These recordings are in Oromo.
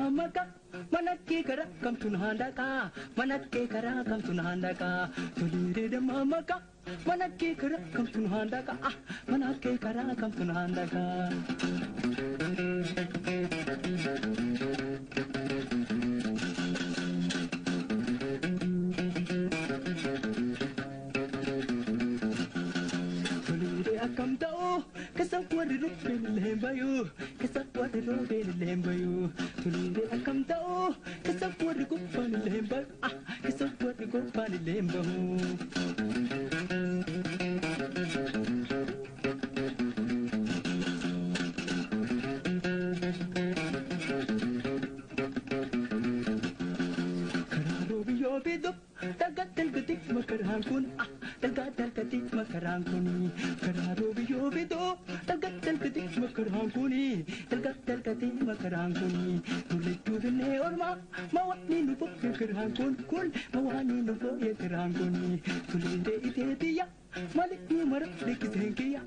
Maka manakkee karaa kamtu naandaqa manakkee karaa kamtu naandaqa toleeree damma maka manakkee karaa kamtu naandaqa manakkee karaa kamtu naandaqa. Toleeree akkam ta'u keessa warri roobeen illee bayu keessa warri roobeen illee bayu toleeree akkam ta'u keessa warri gubbaan illee bayu keessa warri gubbaan illee bahu. Karaa roobiyyoo biidoo dhagaa dalgatti makaraan kun dhagaa dalgatti makaraan kun karaa roobiyyoo biidoo dhagaa dalgatti makaraan kun dhagaa dalgatti makaraan kun lolachuu finnee ormaa mawaanii nu fokkee karaan kun kun mawaanii nu fokkee karaan kun toleeree itee biyya malee yoo mara dhiqiseen kiyya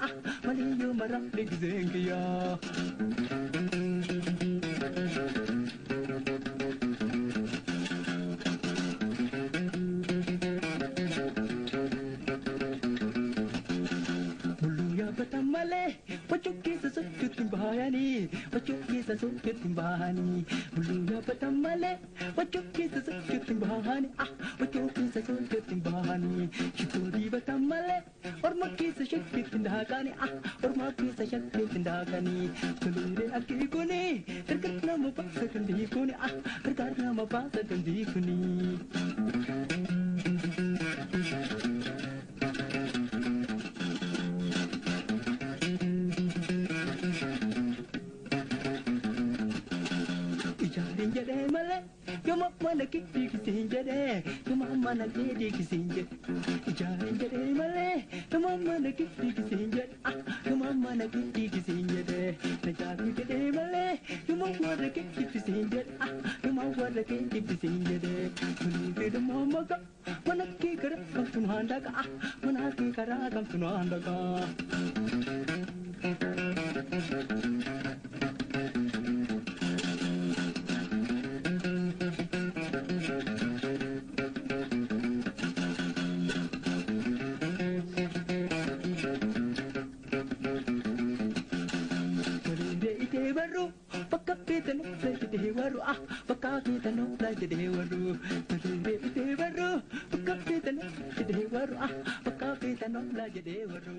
malee yoo mara dhiqiseen kiyya. Bulluu yaabbatan malee wachoo keessa sochootti hin bahanii wachoo keessa sochootti hin bahanii bulluu yaabbatan malee wachoo keessa sochootti hin bahanii wachoo keessa sochootti hin bahanii shittoo dibatan malee orma keessa shakkiitti hin daakanii orma keessa shakkiitti hin daakanii toleeree akki kuni gargaar nama baasa kan diikuni gargaar nama baasa kan diikuni. Ijaariin jedhee malee yooma mana kee dhiigisiin jedhee yooma mana kee dhiigisiin jedhe ijaariin jedhee malee yooma mana kee dhiigisiin jedhe yooma mana kee dhiigisiin jedhe najaaruu jedhee malee yooma warra kee dhibbisiin jedhe yooma warra kee dhibbisiin jedhe tolii dhimma maka mana kee karaa kamtu naandaqa mana kee karaa kamtu naandaqa. Toleeree itee barru bakka feetan jedhee warru bakka feetan jedhee warru toleeree itee barru bakka feetan jedhee warru bakka feetan jedhee warru.